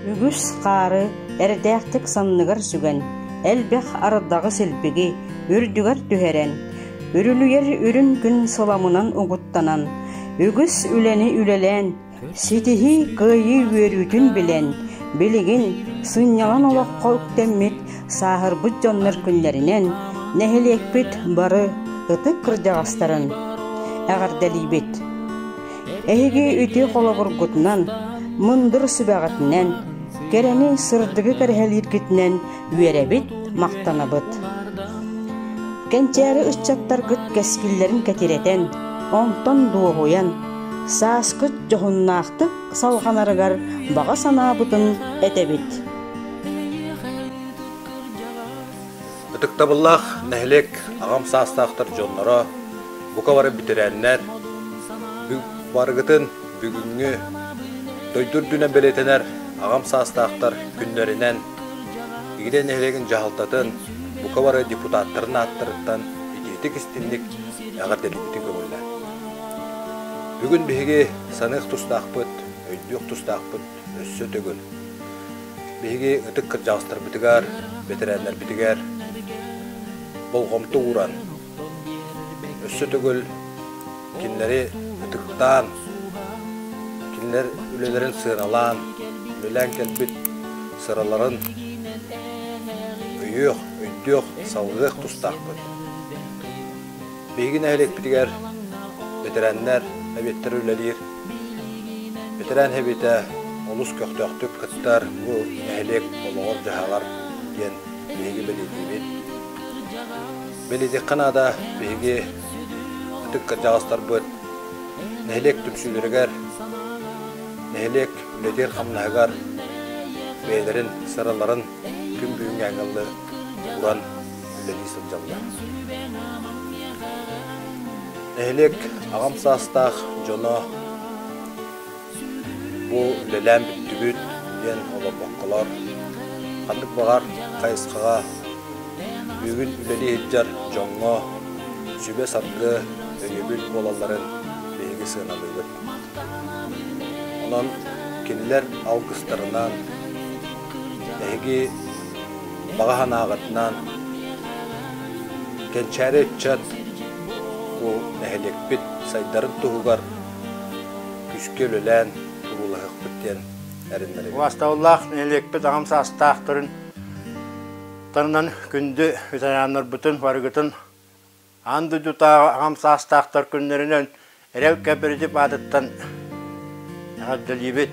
Үгүс хаары эрдээхтик санныгар сүгэн, элбэх ардаҕы силбиги үрдүгэр түһэрэн, үрүлүйэр үрүҥ күн сыламынан угуттанан, үгүс үлэни үлэлээн, ситиһии кыайыы үөрүүтүн билэн, билигин сынньалаҥ олоххо үктэммит сааһырбыт дьоннор күннэринэн нэһилиэкпит бары ытык кырдьаҕастарын эҕэрдэлиибит. Эһиги үтүө холобургутунан, мындыр сүбэҕитинэн, кэрэни сырдыгы кэрэһэлииргитинэн үөрэбит, махтанабыт. Кэнчээри ыччаттаргыт кэскиллэрин кэтирэтэн, онтон дуоһуйан, сааскыт дьоһуннаахтык салҕанарыгар баҕа санаабытын этэбит. Ытыктабыллаах нэһилиэк аҕам саастаахтар дьонноро, бука бары бүтэрээннэр, барыгытын бүгүҥҥү дойду үрдүнэн бэлиэтэнэр аҕам саастаахтар күннэринэн Игидэй нэһилиэгин дьаһалтатын бука бары депутаттарын ааттарыттан итиитик-истинник эҕэрдэлиибитин көҥүллээн. Бүгүн биһиги саныах тустаахпыт, өйдүөх тустаахпыт өссө төгүл. Биһиги ытык кырдьаҕастарбытыгар, бэтэрээннэрбитигэр болҕомто ууран, өссө төгүл кинилэри ытыктаан, кинилэр үлэлэрин сыаналаан, үлэлээн кэлбит сыраларын өйүөх, өйдүөх, салгыах тустаахпыт. Биһиги нэһилиэкпитигэр бэтэрээннэр эбиэттэр үлэлиир. Бэтэрээн эбиэтэ олус көхтөөхтүк кыттар бу нэһилиэк олоҕор-дьаһаҕар диэн биһиги бэлиэтиибит. Бэлиэтиэххэ наада, биһиги ытык кырдьаҕастарбыт нэһилиэк түмсүүлэригэр, нэһилиэк үлэтигэр-хамнаһыгар бэйэлэрин сыраларын күн бүгүҥҥэ аҥыллы ууран үлэлии сылдьаллар. Нэһилиэк аҕам саастаах дьоно бу үлэлээн бүттүбүт диэн олорбокколор, ханнык баҕар хайысхаҕа бүгүн үлэлии сылдьар дьоҥҥо сүбэ-саргы, өйөбүл буолалларын биһиги сыаналыыбыт. Онон кинилэр алгыстарынан эһиги баҕа санааҕытынан кэнчээри ыччат бу нэһилиэкпит сайдарын туһугар күүскэ үлэлээн туруулаһыахпыт диэн эрэннэрэбин. Убаастабыллаах нэһилиэкпит аҕам саастаахтарын тарынан күндү ветераннарбытын барыгытын Аан дойдутааҕы аҕам саастаахтар күннэринэн Эрэл кооператив аатыттан эҕэрдэлиибит.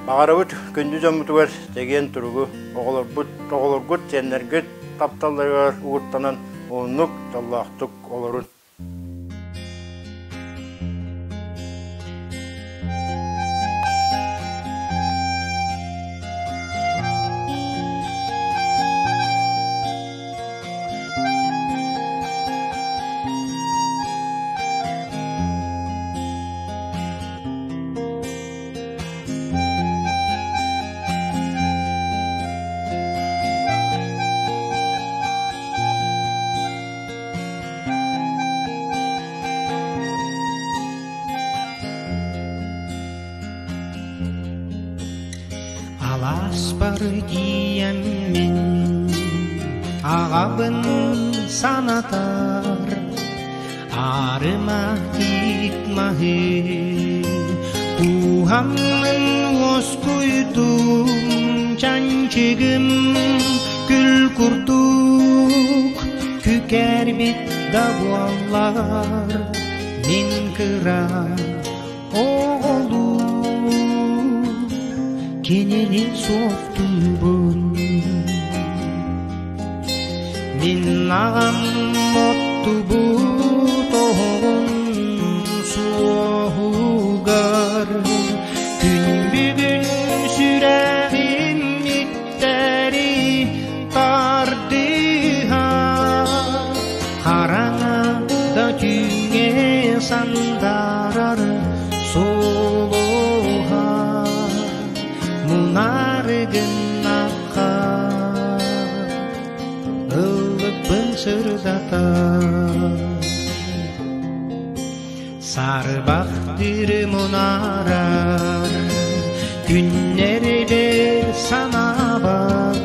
Баҕарабыт күндү дьоммутугар чэгиэн туругу, оҕолорбут, оҕолоргут, сиэннэргит тапталларыгар угуттанан уһуннук, дьоллоохтук олорун. Алааспар тиийэммин аҕабын санатар аарыма тиит маһы кууһаммын уоскуйдум чанчыгым күл курдук күкэрбит да буоллар мин кыра оҕолуу кинини суохтуубун Мин аҕам оттубут оһоҕун суоһугар күн бүгүн сүрэҕим иттэри тардыһар хараҥа да түүҥҥэ сандаарар сулуһа мунаары гыннахха ыллыкпын сырдатар Сарбахтыр мунаарар. Күннэрбэр санаабар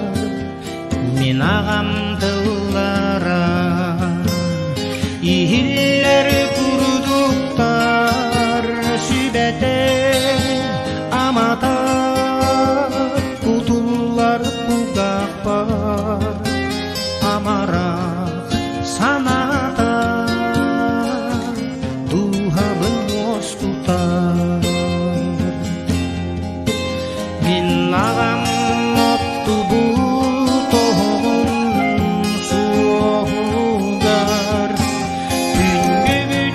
мин аҕам тыллара Иһиллэр курдуктар сүбэтэ амата Кутуллар кулгаахпар амарах санаата Дууһабын уоскутар Мин аҕам оттубут оһоҕун суоһугар Күн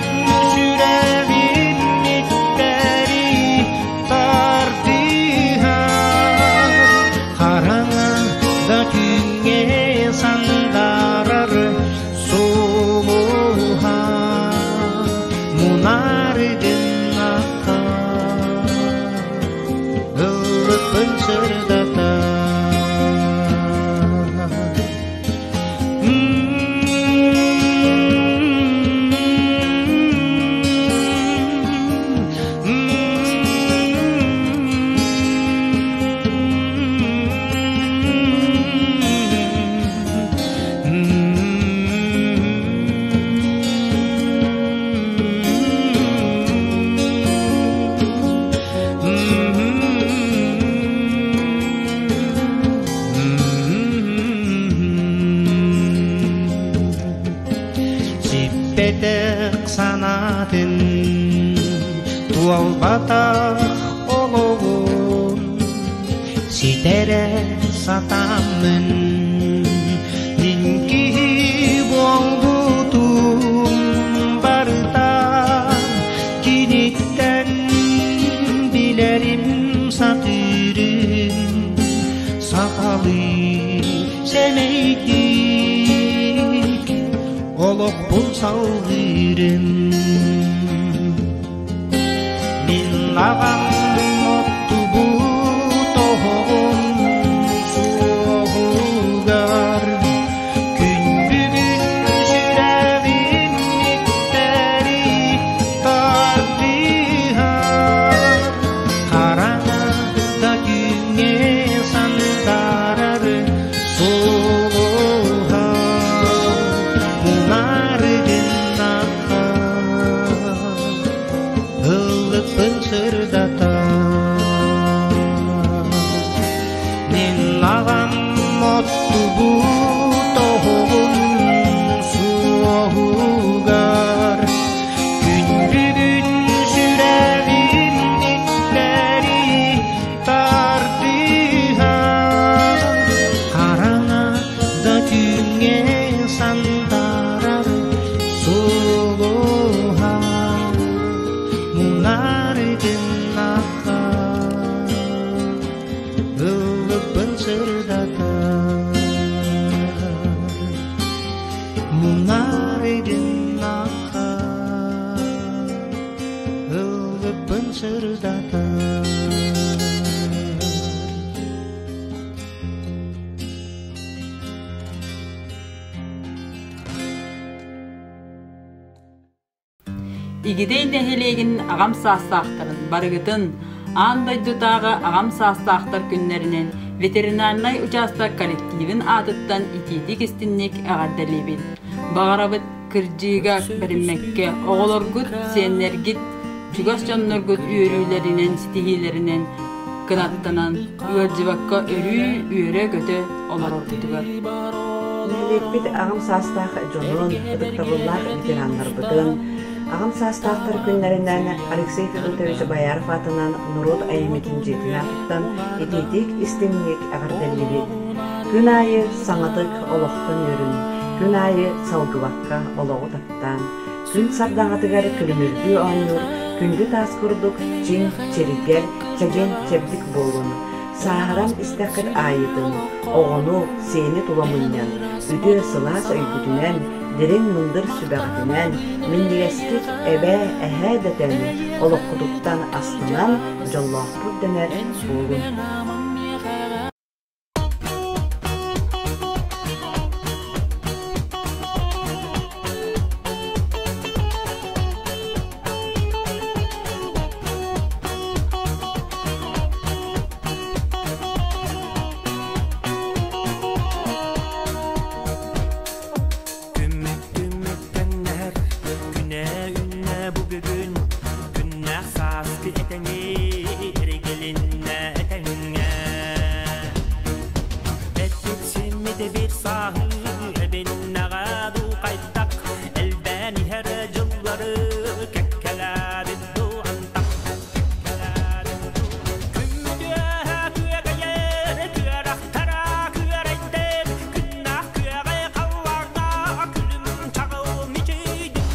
сүрэҕим иттэри тардыһар Хараҥа да күҥҥэ сандаарар сулуһа Мунаарыгын ыллыкпын сырдата Сиппэтэх санаатын туолбатах олоҕун ситэрэ сатаммын мин киһи буолбутум барыта киниттэн билэрим сатыырым сахалыы сэмэйдик олохпун салгыырым Мин аҕам оттубут оһоҕун суоһугар күн бүгүн сүрэҕим иттэри тардыһар хараҥа да түүҥҥэ сандаарар сулуһа мунаарыгыннахха ыллыкпын сырдата Мин аҕам оттубут оһоҕун суоһугар күн бүгүн сүрэҕим иттэри тардыһар хараҥа да түүҥҥэ сандаарар сулуһа мунаарыгыннахха ыллыкпын сырдатар мунаарыгыннахха ыллыкпын сырдатар Игидэй нэһилиэгин аҕам саастаахтарын барыгытын аан дойдутааҕы аҕам саастаахтар күннэринэн ветеринарнай учаастак коллективын аатыттан итиитик-истинник эҕэрдэлиибин. Баҕарабыт кырдьыыга бэриммэккэ оҕолоргут, сиэннэргит, чугас дьонноргут үөрүүлэринэн, ситиһиилэринэн кынаттанан, ыалдьыбакка өрүү үөрэ-көтө олороргутугар. Нэһилиэкпит аҕам саастаах дьонун, ытыктабыллаах ветераннарбытын, аҕам саастаахтар күннэринэн Алексей Федотович Бояров аатынан норуот айымньытын дьиэтин аатыттан итиитик истиҥник эҕэрдэлиибит. Күн аайы саҥатык олохтон үөрүн, күн аайы салгыбакка олоҕу таптаан, күн сардаҥатыгар күлүмүрдүү оонньуур күндү таас курдук чиҥ, чиргэл, чэгиэн чэбдик буолун. Сааһыран истэххит аайытын, оҕону, сиэни тула мунньан, үтүө сылаас өйгүтүнэн, дириҥ мындыр сүбэҕитинэн, минньигэстик эбээ, эһээ дэтэн, олоххутуттан астынан, дьоллоохпут дэнэр буолун. Сааһы эбиннэҕэ дуу хайдах элбээн иһэр дьыллары кэккэлээбит дуу антах кэккэлээбит дуу күммүтүөһэ күөгэйэр күөрэхтэрэ күөрэйдэр күннээх күөҕэй халлааҥҥа күлүм чаҕыл мичийдин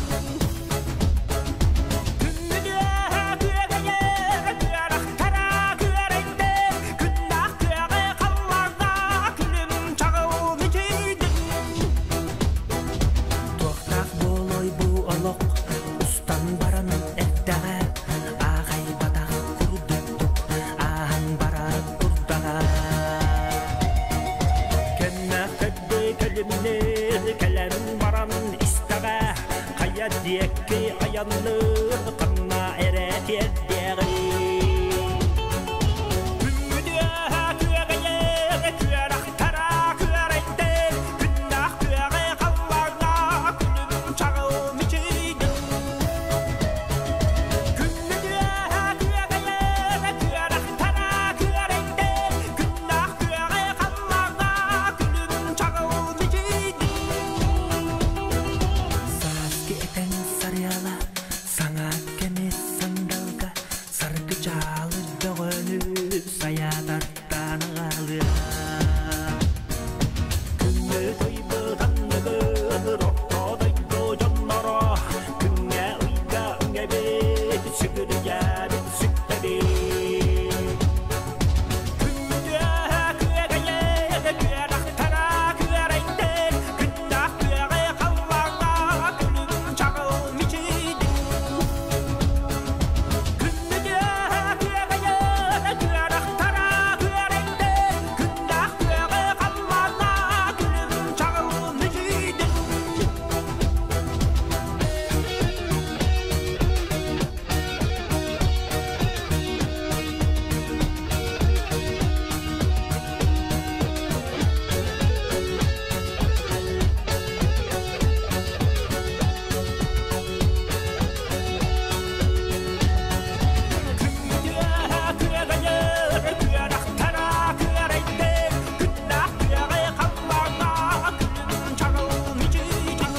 күммүтүөһэ күөгэйэр күөрэхтэрэ күөрэйдэр күннээх күөҕэй халлааҥҥа күлүм чаҕыл мичийдин. Туохтаах буолуой бу олох устан баран эрдэҕэ аахайбатах курдуктук ааһан барар турдаҕа. Кэннэ кэдди кэлимнир кэлэн баран истэҕэ хайа диэки айанныыр ханна эрэ тиэрдиэҕий. Күммүтүөһэ күөгэйэр күөрэхтэрэ күөрэйдэр күннээх күөҕэй халлааҥҥа күлүм чаҕыл мичийдин. Күммүтүөһэ күөгэйэр күөрэхтэрэ күөрэйдэр күннээх күөҕэй халлааҥҥа күлүм чаҕыл мичийдин. Сааскы этэн сарыала саҥа кэми сандалга саргы чаалы бөҕөнү сайаатартан аҕалыа. Күҥҥэ ыйбыт анныгыр орто дойду дьонноро күҥҥэ ыйга үҥэбит сүгүрүйэбит сүктэбит. Күммүтүөһэ күөгэйэр күөрэхтэрэ күөрэйдэр күннээх күөҕэй халлааҥҥа күлүм чаҕыл мичийдин. Күммүтүөһэ күөгэйэр күөрэхтэрэ күөрэйдэр күннээх күөҕэй халлааҥҥа күлүм чаҕыл мичийдин. Күммүтүөһэ күөгэйэр күөрэхтэрэ күөрэйдэр күннээх күөҕэй халлааҥҥа күлүм чаҕыл мичийдин.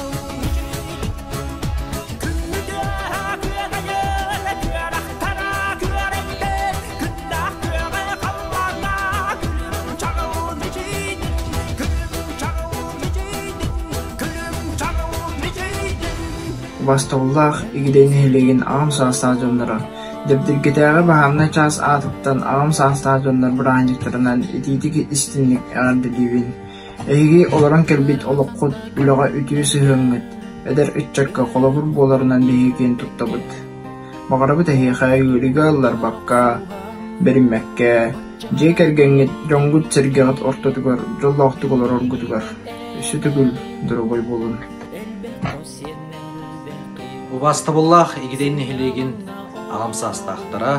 Күммүтүөһэ күөгэйэр күөрэхтэрэ күөрэйдэр күннээх күөҕэй халлааҥҥа күлүм чаҕыл мичийдин. Күлүм чаҕыл мичийдин. Күлүм чаҕыл мичийдин. Убаастабыллаах Игидэй нэһилиэгин аҕам саастаах дьонноро, Дэбдиргэтээҕи баһаарынай чаас аатыттан аҕам саастаах дьоннор бырааһынньыктарынан итиитик-истиҥник эҕэрдэлиибин! Эһиги олорон кэлбит олоххут, үлэҕэ үтүө сыһыаҥҥыт, эдэр ыччакка холобур буоларынан биһиги киэн туттабыт. Баҕарабыт эһиэхэ ыарыыга ылларбакка, бэриммэккэ, дьиэ кэргэҥҥит, дьоҥҥут-сэргэҕит ортотугар дьоллоохтук олороргутугар өссө төгүл доруобай буолун. Убаастабыллаах Игидэй нэһилиэгин аҕам саастаахтара,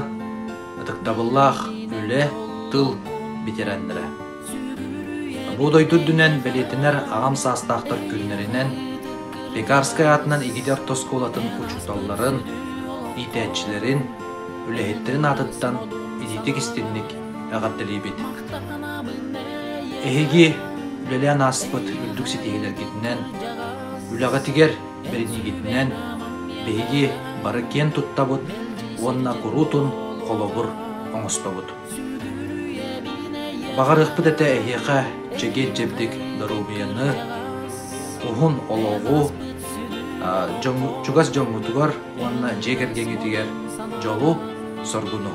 ытыктабыллаах үлэ, тыл бэтэрээннэрэ. Бу дойду үрдүнэн бэлиэтэнэр аҕам саастаахтар күннэринэн Пекарскай аатынан Игидэй орто оскуолатын учууталларын, иитээччилэрин, үлэһиттэрин аатыттан итиитик-истинник эҕэрдэлиибит. Эһиги үлэлээн ааспыт үрдүк ситиһиилэргитинэн, үлэҕитигэр бэриниигитинэн биһиги бары киэн туттабыт уонна куруутун холобур оҥостобут. Баҕарыахпыт этэ эһиэхэ чэгиэн-чэбдик доруобуйаны, уһун олоҕу, чугас дьоҥҥутугар уонна дьиэ кэргэҥҥитигэр дьолу-соргуну.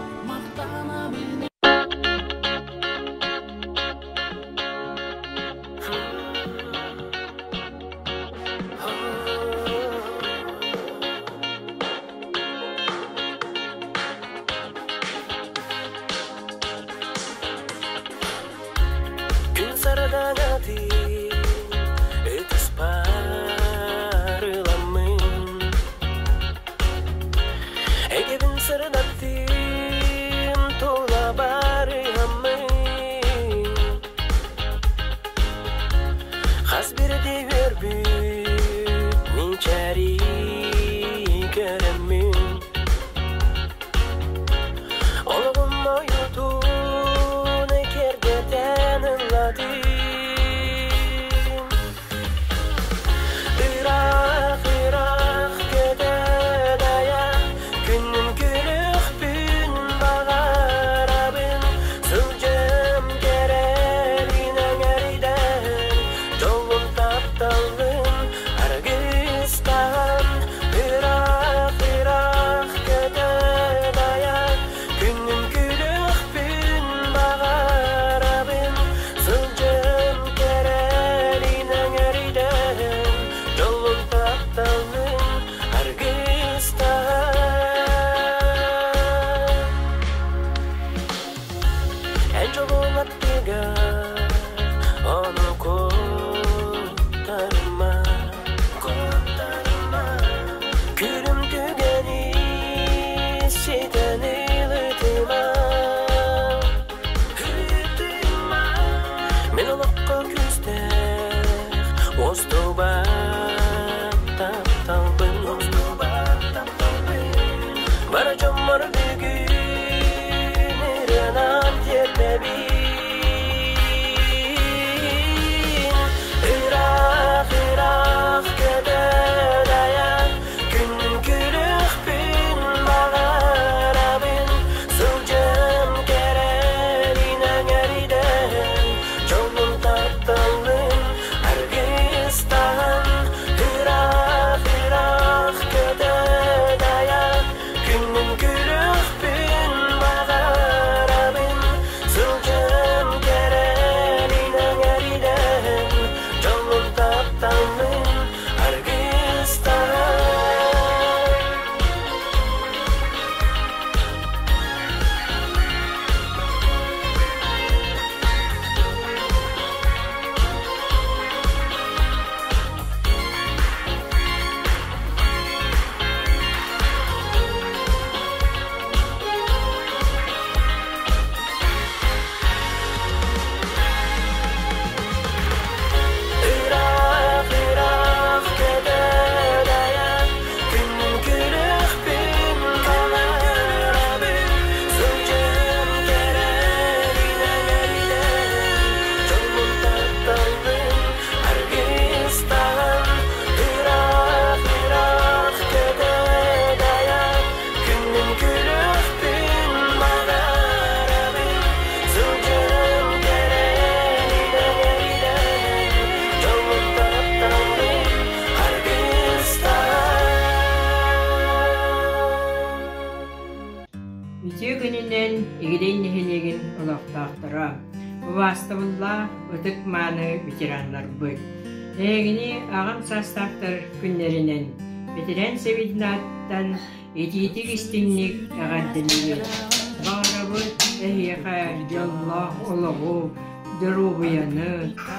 Күн сарадаҥатын ытыспар ыламмын, эйгэбин сырдаттым, тула барыһаммын. Хас биирдии үөрбүт мичээри көрөммүн, олоҕум ойуутун киэргэтэн ыллатыы. Дьолун аттыгар ону куттарыма, куттарыма. Күлүм түгэни ситэн ылытыма, ытыма. Мин олоххо күүстээх уостубат тапталбын, уостубат тапталбын. Бары дьоммор бүгүн ырыанан тиэрдэбин. Ыраах, ыраах көтөр айан, күнүн күлүхпүн баҕарабын. Сылдьым кэрэлин эҥэридэн, дьолун тапталын аргыстаан. Ыраах, ыраах көтөр айан, күнүн күлүхпүн баҕарабын. Сылдьым кэрэлин эҥэридэн, дьолун тапталын аргыстаан. Ыраах, ыраах көтөр айан, күнүн күлүхпүн баҕарабын. Сылдьым кэрэлин эҥэридэн, дьолун тапталын аргыстаан. Ыраах, ыраах көтөр айан, күнүн күлүхпүн баҕарабын. Сылдьым кэрэлин эҥэридэн, дьолун тапталын аргыстаан. Үтүө күнүнэн Игидэй нэһилиэгин олохтоохторо, убаастабыллаах ытык-мааны ветераннарбыт! Эһигини аҕам саастаахтар күннэринэн ветеран сэбиэдинаттан итиитик-истиҥник эҕэрдэлиибит! Баҕарабыт эһиэхэ дьоллоох олоҕу, доруобуйаны,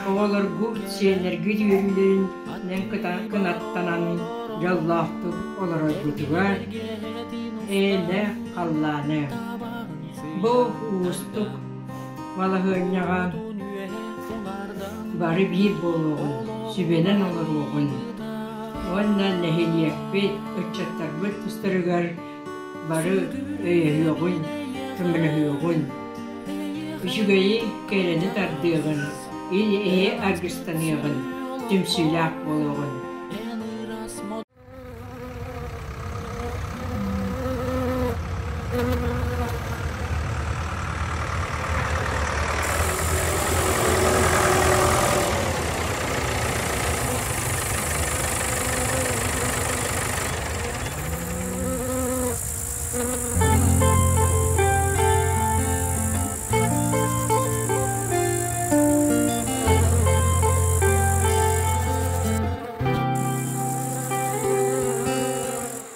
оҕолоргут, сиэннэргит үөрүүлэринэн кынаттанан дьоллоохтук олороргутугар эйэлээх халлааны. Бу уустук балаһыанньаҕа бары биир буолуоҕун, сүбэнэн олоруоҕун уонна нэһилиэкпит, ыччаттарбыт тустарыгар бары өйөһүөҕүн, көмөлөһүөҕүн. Үчүгэйи, кэрэни тардыаҕын, ил-эйэ аргыстаныаҕын, түмсүүлээх буолуоҕун.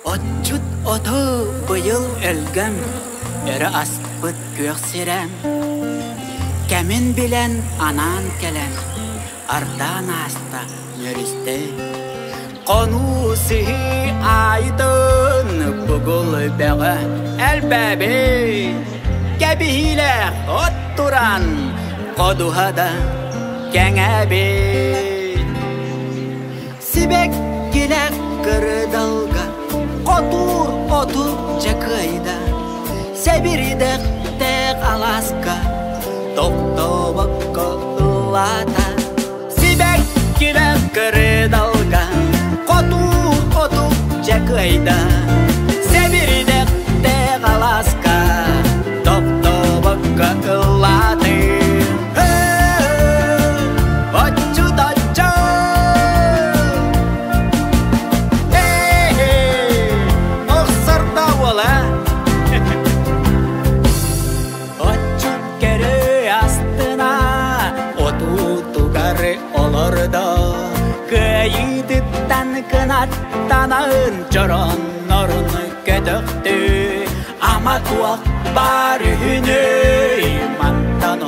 Отчут оту быйыл өлгөм, өрө аспыт күөх сирэм. Кэмин билэн анаан кэлэн, ардаан ааста нөрүстэ. Хонуу сыһыы аайытын бугул бөҕө элбээбит. Кэбиһиилээх от туран ходуһа да кэҥээбит. Сибэккилээх кырдалга хотуур оту дьакыайда, сэбирдэхтээх алааска тохтобокко ыллаата. Сибэккилээх кырдалга хотуур оту дьакыайда, сэбирдэхтээх алааска тохтобокко ыллааты. Отчут-отчут! Охсордо уола! Отчут көрө астына, отуутугар олордо. Кыайыытыттан кынаттанан чороннорун көтөхтү. Ама туох баар үһүнүй, мантан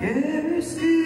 Көмүс.